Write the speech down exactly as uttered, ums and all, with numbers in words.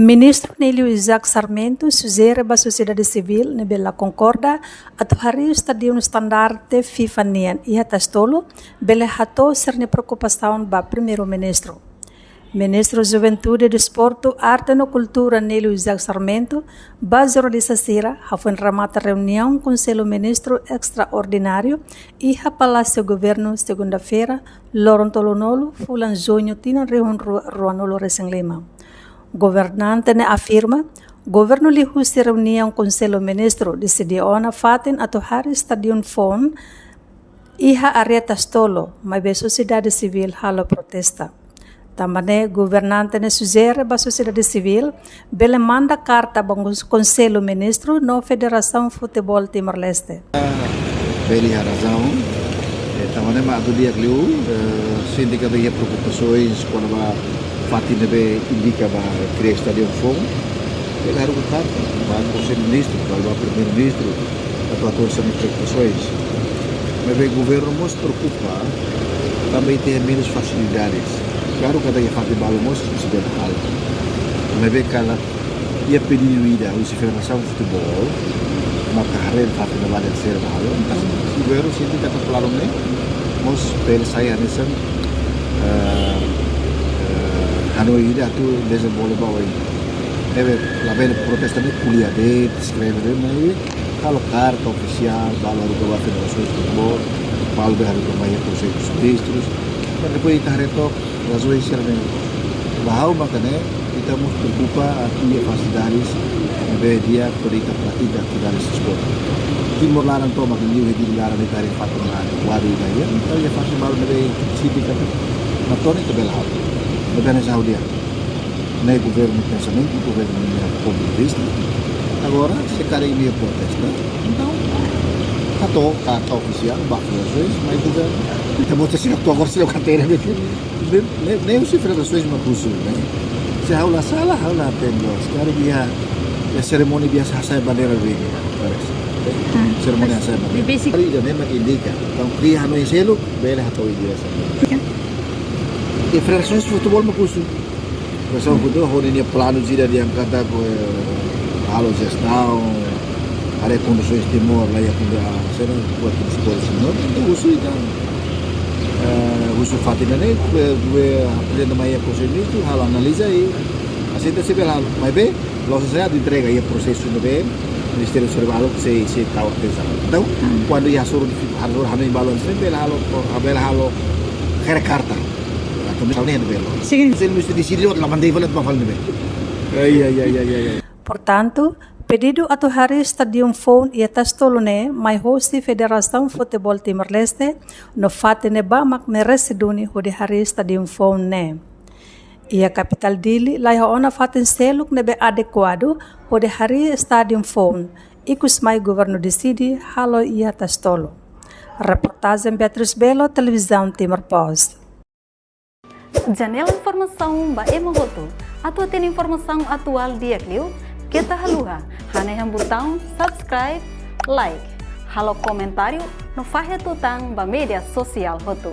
Ministru Nélio Isaac Sarmento sujere ba sosiedade sivíl ne'ebé la konkorda atu harii estádiu standarte FIFA nian iha Tasi Tolu bele hato'o sira-nia preokupasaun ba Primeiru-Ministru. Ministru Juventude, Desportu, Arte no Kultura Nélio Isaac Sarmento ba jornalista sira hafoin remata reuniaun Konsellu Ministru Estraordináriu iha Palásiu Governu, segunda-feira, loron tolunulu fulan Juñu tinan rihun rua, ruanulu resin lima. Governante ne'e afirma, governu liuhusi reuniaun Konsellu Ministru deside ona fatin atu harii estádiu foun iha área Tasi Tolu, maibé sosiedade sivíl halo protesta. Tanba ne'e governante ne'e sujere ba sosiedade sivíl bele manda karta ba Konsellu Ministru no Federasaun Futeból Timor-Leste. Bele iha razaun, eh, tanba ne'e mak atu di'ak liu, eh, sente katak iha preokupasoens kona-ba fatin ne'ebé indika ba kria estádiu foun. Bele haruka karta ba Konsellu Ministru, ba, ba Primeiru-Ministru, atu hato'o sira-nia preokupasoens. Maibé governu mós preokupa tanba ita iha menus fasilidades. Klaru katak iha fatin balu mós sei bele halo. Maibé karik iha pedidu ida husi Federasaun Futeból, maka haree fatin ne'ebé bele ser halo. Entaun, governu sente katak planu ne'e mós bele sai hanesan, eh, eh, hanoin ida atu dezenvolve ba oin. Ne'ebé labele protesta ne'e ko'alia de'it, eskreve de'it, maibé halo karta ofisiál, balu haruka ba Federasaun Futeból, balu bele haruka ba iha Konsellu Ministrus, para depois ita haree took razaun sira-ne'e. Ba ha'u maka ne'e, ita mós preokupa atu iha fasilidades ne'ebé di'ak para ita pratika atividades desportu. Timor laran tomak liu iha Dili laran ita haree fatin ne'ebé kuadru ida iha, entaun iha fatin balu ne'ebé sente katak mak to'o ne'e ita bele halo. Ne'ebé hanesan ha'u dehan. Ne'e governu pensamentu, governu nia pontu de vista. Agora, se karik imi protesta, entaun, hato'o karta ofisiál ba federasoens, mai governu. Ita mós sei hato'o agora sei loke kateira de fim. Ne'e, ne'e, ne'e husi federasoens mak husu, ne'e. Se ha'u la sala, ha'u la hatene loos. Karik iha, iha serimónia biasa hasai bandeira verde, parese. Hmm. Serimónia hasai bandeira. Basic. Karik ida-ne'e mak indika. Entaun, kria hanoin seluk, bele hato'o ideia. Oke. I federasoens futeból mak husu. Federasaun Futeból ho ninia planu sira dehan katak, eh, halo jestaun, haree kondisoens Timor, la iha kondisoens, ah, sira buat kondisoens Timor, entaun husu ita, eh, husu fatin ne'e, eh, due, aprezenta mai iha Konsellu Ministru, halo analiza i aseita se bele halo. Maibé, la'ós sai atu entrega iha prosesu ne'ebé Ministériu sira balu sei, sei tau atensaun. Entaun, hmm, kuandu iha hasoru, hasoru hanoin balu sei bele halo, bele halo, haree karta. Atu mi saune belo. Sin. Se mesti deside ot la mandei fali atu ba fali ne'ebé. Ai, ai, ai, ai, ai, ai. Portantu, pedidu atu harii estádiu foun iha Tasi Tolu ne'e mai hosi Federasaun Futeból Timor-Leste, no fatin ne'ebá mak merese duni hodi harii estádiu foun ne'e. Iha kapitál Dili, laiha ona fatin seluk ne'ebé adekuadu hodi harii estádiu foun, ikus mai governu deside halo iha Tasi Tolu. Reportajen Beatriz Belo, Televizaun Timor Post. Janela informasaun ba ema hotu. Atu hatene informasaun atuál di'ak liu, keta haluha hanehan butaun subscribe, like, halo komentáriu, no fahe tutan ba média sosiál hotu.